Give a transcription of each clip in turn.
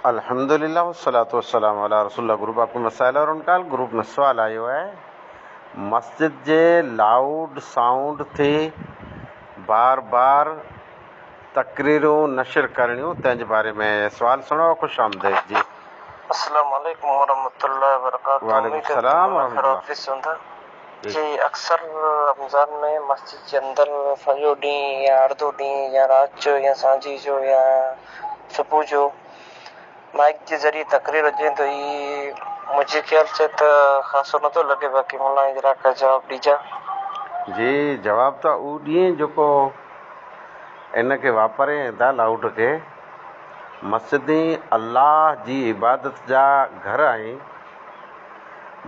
الحمدلله والصلوة والسلام علي رسول الله گروپ آپ ڪي مسائل اور ان کا حل گروپ ۾ سوال آيو آهي مسجد جي لائوڊ سائونڊ ٿي بار بار تقريرون نشر ڪرڻيون تنهن جي باري ۾ سوال سڻو خوش آمديد جي. السلام عليڪم ورحمة الله وبرڪاته وعليڪم اميد ته السلام توهان ورحمة خير الله. عافيت هوندا جي. جي اڪثر رمضان ۾ مسجد جي اندر سڄو ڏينهن يا اڙڌو ڏينهن يا رات جو يا سانجهي جو يا صبح جو مائيڪ جي ذريعي تقرير هجي ته هي منهنجي خيال سي ته خاصو نٿو لڳي باقي ملا ذرا ڪا جواب ڏيجا. جي جواب ته اهو ڏين جيڪو ان کي واپرين ٿا لائوڊ کي مسجدين الله جي عبادت جا گهر آهين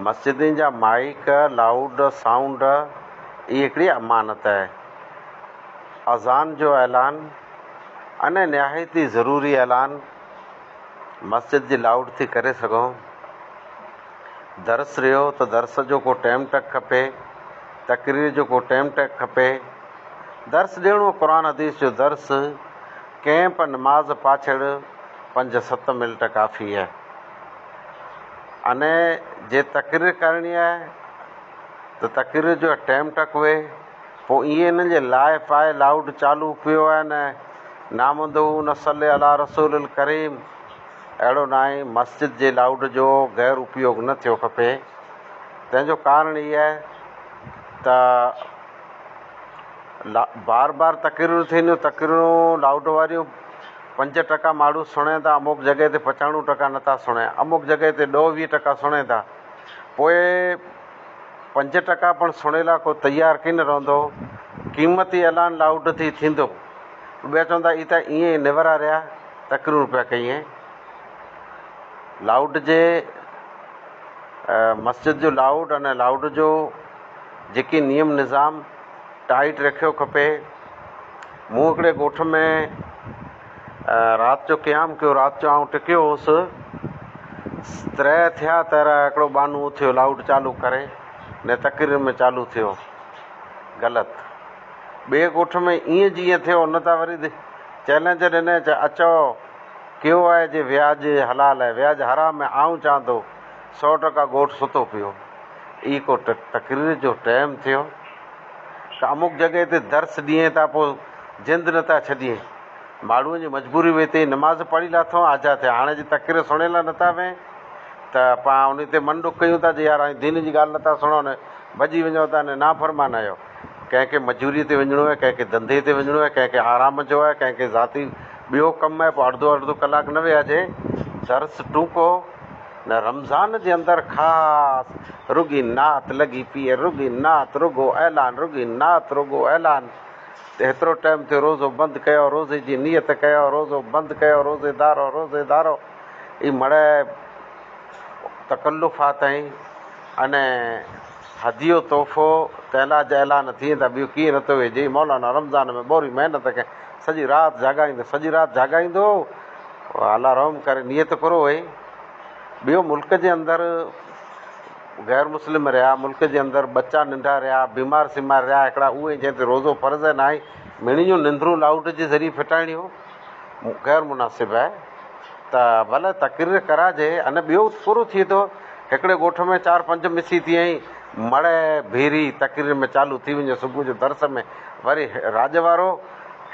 مسجدين جا مائيڪ لائوڊ سائونڊ اهي هڪڙي امانت آهي اذان جو اعلان اني نهايت ئي ضروري اعلان مسجد جي لائوڊ ٿي ڪري سگهون. درس رهيو ته درس جو ڪو ٽيم ٽڪ کپي، تقرير جو ڪو ٽيم ٽڪ کپي. درس ڏيڻو قرآن حديث جو درس ڪنهن په نماز پاڇڙ پنج ست منٽ ڪافي آهي. اني جي تقرير ڪرڻي آهي ته تقرير جو ٽيم ٽڪ هئي. پوء ائين انهن جي لاء پائي لائوڊ چالو پيو آهي نه نامده نصلي علي رسول الڪريم اهڙو ناهي مسجد جي لائوڊ جو غير اپيوگ نه ٿيو کپي تنهن جو ڪارڻ هي آهي ته بار بار تقريرون ٿينديون تقريرون لائوڊ واريون پنج ٽڪا ماڻهو سڻين ٿا اموڪ جڳهه تي پچاڻو ٽڪا نٿا سڻين اموڪ جڳهه تي ڏهه ويهه ٽڪا سڻين ٿا پوء پنج ٽڪا پڻ سڻيلا ڪو تيار ڪين رهندو، قيمتي اعلان لائوڊ ٿي ٿيندو. ٻيا چوندا اي ته ائين ئي نورا رهيا، تقريرون پيا ڪيئين. لائوڊ جي مسجد جو لائوڊ ۽ لائوڊ جو جيڪي نيم نظام ٽائيٽ رکيو کپي. مون هڪڙي ڳوٺ ۾ رات جو قيام ڪيو، رات جو آئون ٽڪيو هوس، ترهه ٿيا ته هڪڙو ٻانهو اٿيو لائوڊ چالو ڪري نه تقرير ۾ چالو ٿيو غلط ٻئي ڳوٺ ۾ ائين جيئن ٿيو ان تان وري چئلينج ڏني چي اچو ڪيو آهي جي وياج حلال آهي وياج حرام آهي آئون چوان ٿو سو ٽڪا ڳوٺ ستو پيو اي ڪو تقرير جو ٽيم ٿيو ته اموڪ جڳهه تي درس ڏين ٿا پوء جند نٿا ڇڏين. ماڙهوء جي مجبوري وئي تي نماز پڙهي لاٿو آجا ٿيا. هاڻي جي تقرير سڻي لا نٿا وين ته پان انهي تي من ڏک ڪيون ٿا جي يار هاڻي دين جي ڳالهه نٿا سڻو نه ڀڄي وڃو ٿا نه نافرمان آهيو. ڪنهن کي مجوري تي وڃڻو آهي، ڪنهن کي ڌنڌي تي وڃڻو آهي، ڪنهن کي آرام جو آهي، ڪنهن کي ذاتي ٻيو ڪم آهي پوء اڙڌو اڙڌو ڪلاڪ نه ويهجي. درس ٽونڪو نه رمضان جي اندر خاص رڳي نعت لڳي پيئي رڳي نعت رڳو اعلان رڳي نعت رڳو اعلان ته هيترو ٽائيم ٿيو روزو بند ڪيو روزي جي نيت ڪيو روزو بند ڪيو روزيدارو روزيدارو اي مڙئي تڪلفات ۽ اني هديو تحفو تنهن لاء جي اعلان ٿئي ته ٻيو ڪيئن نٿو ويهجي مولانا رمضان ۾ ٻوري محنت ڪئي سڄي رات جاڳائيندو سڄي رات جاڳائيندو الله رحم ڪري نيت ڪرو هئي ٻيو ملڪ جي اندر غير مسلم رهيا ملڪ جي اندر ٻچا ننڍا رهيا بيمار سيمار رهيا هڪڙا اهي جنهن تي روزو فرض نه آهي مڙني جون نندرون لائوڊ جي ذريعي ڦٽائڻيون غير مناسب آهي ته ڀلي تقرير ڪراجي ان ٻيو پورو ٿئي ٿو هڪڙي ڳوٺ ۾ چار پنج مسي ٿي ۽ مڙئي ڀيري تقرير ۾ چالو ٿي وڃي صبح جو درس ۾ وري راڄ وارو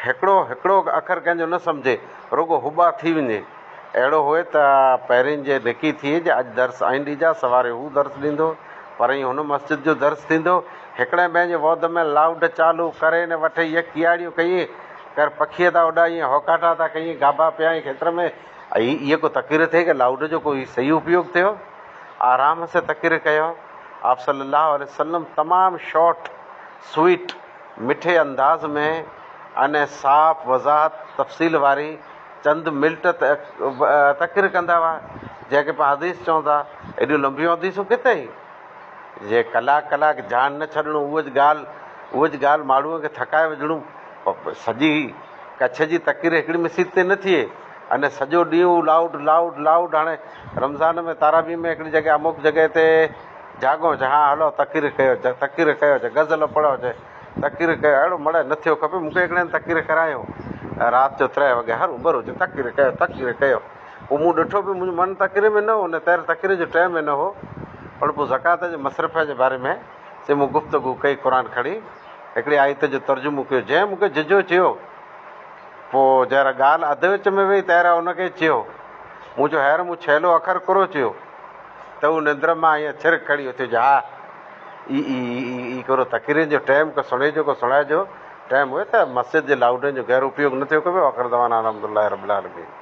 هڪڙو هڪڙو اکر ڪنهن جو نه سمجهي رڳو هٻا ٿي وڃي. اهڙو هئي ته پهرين جي نڪي ٿئي جي اڄ درس آئين ڏيجا، سواري هو درس ڏيندو، پرئين هن مسجد جو درس ٿيندو. هڪڙي ٻئي جي وود ۾ لائوڊ چالو ڪري نه وٺي يڪ ڪياڙيون ڪيئين، ڪر پکيء تان اڏائين، هوڪاٽا تان ڪيئين، گابا پيائين کيتر ۾. ائي اهي ڪو تقرير ٿئي ڪي لائوڊ جو ڪوئي صحيح اپيوگ ٿيو؟ آرام سي تقرير ڪيو. آپ صلي الله عليه وسلم تمام شارٽ سوئيٽ مٺي انداز ۾ اني صاف وضاحت تفصيل واري چند ملٽ تقرير ڪندا هئا، جنهن کي پاڻ حديث چئون ٿا. ايڏيون لنبيون حديثون ڪٿي؟ جي ڪلاڪ ڪلاڪ جان نه ڇڏڻو، اهو ڳالهه اهو ڳالهه ماڻهوء کي ٿڪائي وجهڻو. سڄي ڪڇ جي تقرير هڪڙي مسيت تي نه ٿئي اني سڄو ڏينهن هو لائوڊ لائوڊ لائوڊ هاڻي رمضان ۾ تارابي ۾ هڪڙي جڳهه اموڪ جڳهه تي جاڳو چي ها هلو تقرير ڪيو چي تقرير ڪيو چي غزل پڙهو چي تقرير ڪيو اهڙو مڙئي نه ٿيو کپي مون کي هڪڙي هنڌ تقرير ڪرايو رات جو تري وڳي هرو ڀرو چي تقرير ڪيو تقرير ڪيو پوء مون ڏٺو به منهنجو من تقرير ۾ نه هو نه تير تقرير جو ٽائيم ئي نه هو پر پوء زڪوات جي مصرف جي باري ۾ چي مون گفتگو ڪئي قرآن کڻي هڪڙي آيت جو ترجمو ڪيو جنهن مون کي جهجهو چيو پوء جهر ڳالهه اڌ وچ ۾ وئي تهر ان کي چيو مون چيو هير مون ڇيلو اکر ڪرو چيو ته هو نندر مان ائين ڇرڪ کڻي اٿيو چي ها اي اي اي اي ڪرو تقرير جو ٽائيم ڪو سڻيجو ڪو سڻائجو ٽائيم هو ته مسجد جي لائوڊن جو غير اپيوگ نه ٿيو ڪبو آخر دعوانا الحمدلله رب العالمين.